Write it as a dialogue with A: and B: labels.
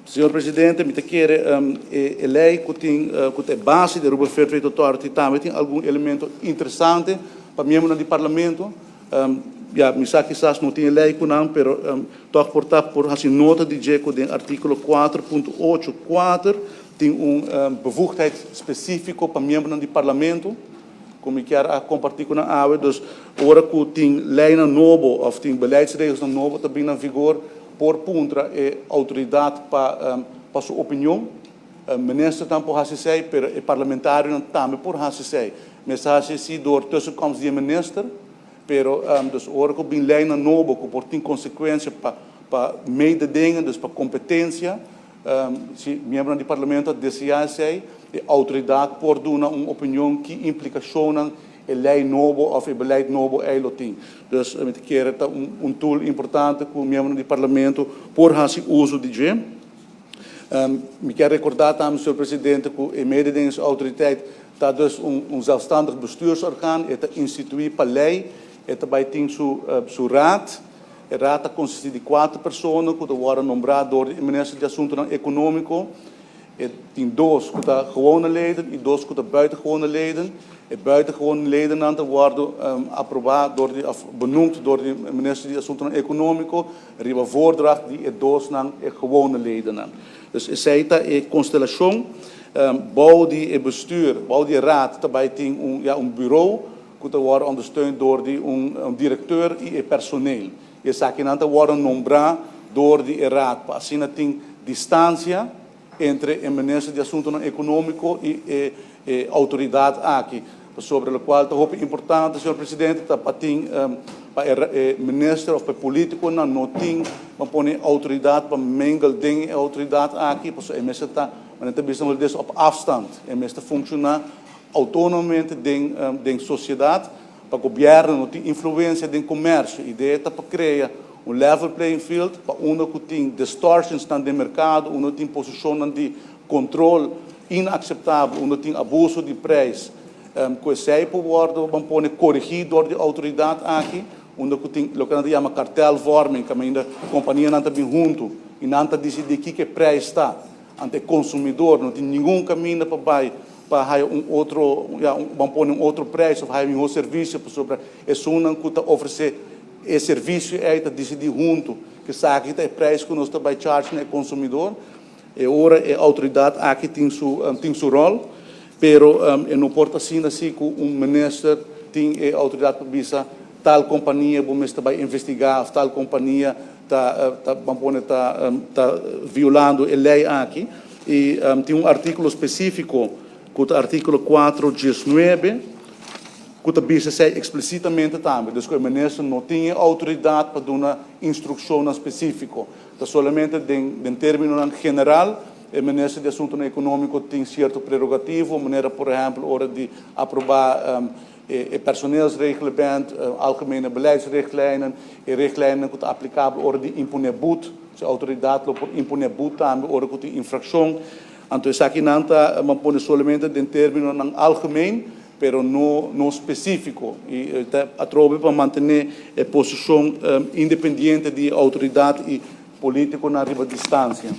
A: Señor Presidente, mi ta kere e lei ku tin ku ta e base di Aruba Fair Trade Authority tambe tin algun elemento interesante pa miembronan di Parlamento. Ya, mi sa kisas no tin e lei ku nan, pero tòg por ta por hasi nota di dje ku den artíkulo 4.84 tin un bevoegdheid spesífiko pa miembronan di Parlamento ku mi kier a kompartí ku nan awe. Dus ora ku tin leinan nobo òf tin beleidsregelsnan nobo ta bin na vigor, por puntra e outoridat pa su opinion. Ministernan por hasi esei, pero e parlamentarionan tambe por hasi esei. Mester hasi esei dor tussenkomst di e minister, pero dus ora ku bin leinan nobo ku por tin konsekuensia pa mededingen, dus pa kompetensia, si miembronan di Parlamento a deseá esei, e outoridat por duna un opinion ki implikashonnan e lei nobo òf e beleid nobo ei lo tin. Dus mi ta kere ta un tool importante ku miembronan di Parlamento por hasi uso di dje. Mi kier rekordá tambe, señor Presidente, ku e Mededingingsautoriteit ta dus un zelfstandig bestuursorgaan. E ta instituí pa lei, e ta bai tin su raad. E raad ta konsistí di kuater persona ku ta wòrdu nombrá dor di e Minister di Asuntunan Ekonómiko. E tin dos ku ta gewone leden i dos ku ta buitengewone leden. E buitengewone ledennan ta wòrdu aprobá dor di òf benoemd dor di Minister di Asuntunan Ekonómiko riba voordracht di e dosnan e gewone ledennan. Dus esei ta e konstelashon. Bou di e bestuur, bou di e raad ta bai tin un, ya, un bureau ku ta wòrdu ondersteund dor di un direkteur i e personeel. I esakinan ta wòrdu nombrá dor di e raad pa asina tin distansia entre e minister di Asuntunan Ekonómiko i e outoridat aki. Pasobra lokual ta hopi importante, señor Presidente, ta pa tin pa e minister òf pa e polítikonan no tin pa pone outoridat pa mengel den e outoridat aki, pasobra e mester ta, manera ta bisa nos op afstand, e mester funshoná outónomamente den sosiedat pa gobièrnu no tin influensia den komersio. Idea ta pa krea un level playing field pa unda ku tin distortionsnan den merkado, unda tin posishonnan di kontrol inakseptabel, unda tin abuso di preis, ku esei por wòrdu, ban pone, korigí dor di outoridat aki, unda ku tin loke nan ta yama kartelvorming, kaminda kompanianan ta bin huntu i nan ta disidí kiko e preis ta. Anto e konsumidor no tin ningun kaminda pa bai pa haya un otro, ya, ban pone un otro preis òf haya mihó servisio, pasobra esunnan ku ta ofresé e servisio ei ta disidí huntu ku esaki ta e preis ku nos ta bai charge na e konsumidor. E ora e outoridat aki tin su ròl, pero e no por ta asina si ku un minister tin e outoridat pa bisa tal kompania bo mester bai investigá òf tal kompania ta, ban pone, ta violando e lei aki. I tin un artíkulo spesífiko ku ta artíkulo 419 ku ta bisa esei eksplisitamente tambe. Dus ku e minister no tin e outoridat pa duna instrukshonnan spesífiko. Ta solamente den términonan general e minister di Asuntunan Ekonómiko tin sierto prerogativo, manera por ehèmpel ora di aprobá e personeelsreglement, algemene beleidsrichtlijnen, e richtlijnen ku ta aplikabel ora di imponé but, e outoridat lo por imponé but tambe ora ku tin infrakshon. Anto esakinan ta, ban pone, solamente den términonan algemeen, pero no spesífiko. I ta atrobe pa mantené e posishon independiente di outoridat i polítikonan riba distansia.